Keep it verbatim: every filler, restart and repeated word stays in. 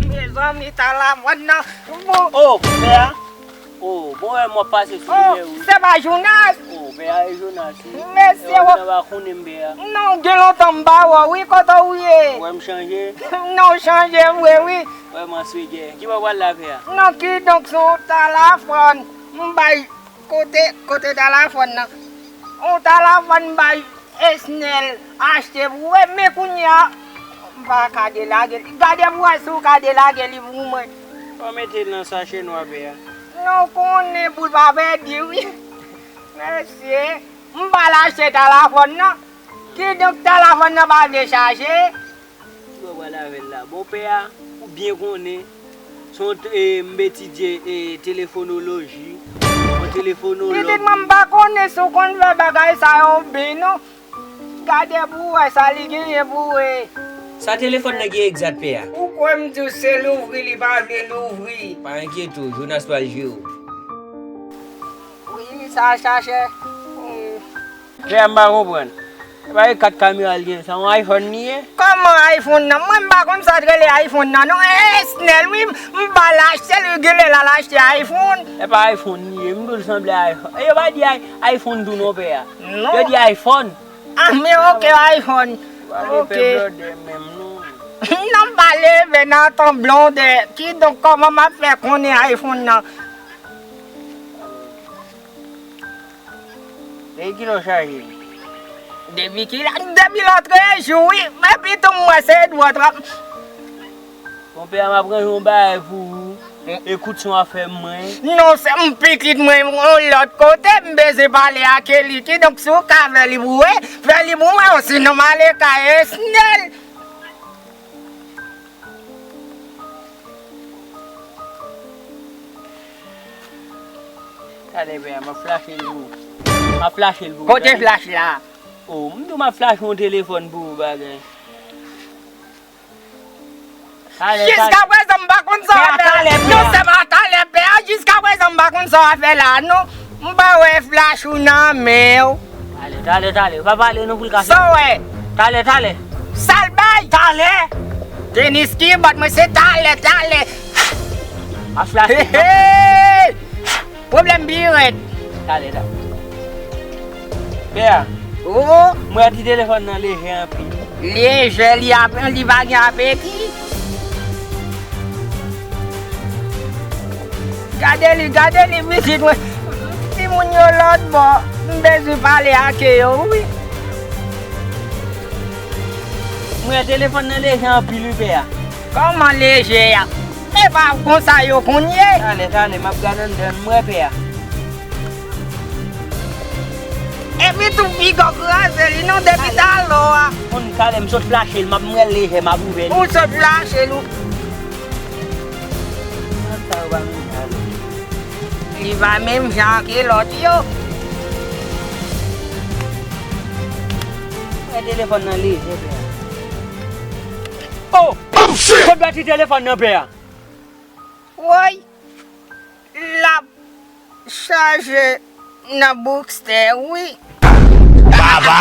Mezanmi, Talavòn nan. Bon. Oh, pè a. Oh, bon, wè, m ap pase sou Oh, limyè, wi. Se pa Jonas? Oh, pè a, e Jonas, wi. Mesye, E, w nan pa konnen m, pè a. Non, gen lontan m pa wè w, wi, kote w ye? Wè m chanje? Non, w chanje vre, wi. Wè m answegè. Ki bò w pral la, pè a? Non, kidonk, se yon Talavòn. M bay kote, kote Talavòn nan. Yon Talavòn m bay Esnel achte pou wè, men kounye a, m pa ka delage li. Gade pou wè si w ka delage li pou mwen. Ou mete l nan sache nwa, pè a. Non, konnen pou l pa pèdi, wi. Mesye, m pa al achte Talavòn nan. Kidonk, Talavòn nan pa vle chaje. Ki bò w pral avè l la? Bon, pè a, ou byen konnen, se yon t-, e, m etidye, e, telefonoloji, yon telefonolog. Pitit mwen, m pa konnen si w konn fè bagay sa yo byen, non. Gade pou w wè sa li genyen pou w, e. Sa telefòn nan gen egzat, pè a? Ou kwè m di w se louvri li pa vle louvri? Pa enkyete w, Jonas pral jere w. Wi, sa chache. Wi. Pè a, m pa konprann. E pa e kat kamera l gen, sa yon iPhone li ye? Kòman iPhone nan? Mwen m pa konn sa t rele iPhone nan, non. E, e Esnel, wi, m pa l achte l, wi, genlè l al achte iPhone. E pa iPhone li ye, m di w l sanble iPhone. E yo pa di i-, iPhone tou non, pè a. Non. Yo di iPhone. Ah, men ok, iPhone. Ou pa leve blòdè menm, non. Non, m pa leve nan tan blòdè. Kidonk, kòman m ap fè konnen iPhone nan? Depi kilè w chaje l? Depi kilè, depi lòtrejou, wi. Epi tou, m wè se dwòt w ap. Bon, pè a, m ap ranje yon bagay pou ou. E kout son afè mwen. Non, se m pitit mwen, yon lòt kote, m bezwen pale ak li. Kidonk, si w ka fè li pou mwen, fè li pou mwen, osinon m ale kay Esnel. Talè, pè a, m ap flache l pou ou. M ap flache l pou ou. Kote flach la? Oh, m di w m ap flache yon telefòn pou ou, bagay. Talè, talè. Jiskaprezan, m pa konn sa w ap fè la. Pè a, talè, pè a. Non, se pa talè, pè a. Jiskaprezan, m pa konn sa w ap fè la, non. M pa wè flach ou nan men w. Talè, talè, talè. Pa pale non pou l kase. Sa w wè? Talè, talè. Sa l bay? Talè. Tenis ki bat mwen se talè, talè. A flash. Hey, hey. Pwoblèm pi rèd. Talè, talè. Pè a. Oh. Mwen di telefòn nan lejè anpil. Lejè, li ap, li pa gen apeti. Gade li, gade li, pitit mwen. Timoun yo lòt bò, m bezwen pale ak yo, wi. Mwen, telefòn nan lejè anpil, wi, pè a. Kòman lejè a? E pa konsa yo konn ye. Talè, talè, m ap gade anndan, m wè pè a. Epi tou piga w kraze li non depi talè a. Konn talè m sot flache l, m ap mwen lejè, m ap ouvè li. Ou sot flache l ou. Sa yo pa menm jan. Li pa menm jan ke lòt yo. Mwen telefòn nan lejè pè a. Oh! Oh, shit! Kot bati telefòn nan pè a? Woy! L ap chaje nan boukstè, wi. Baba!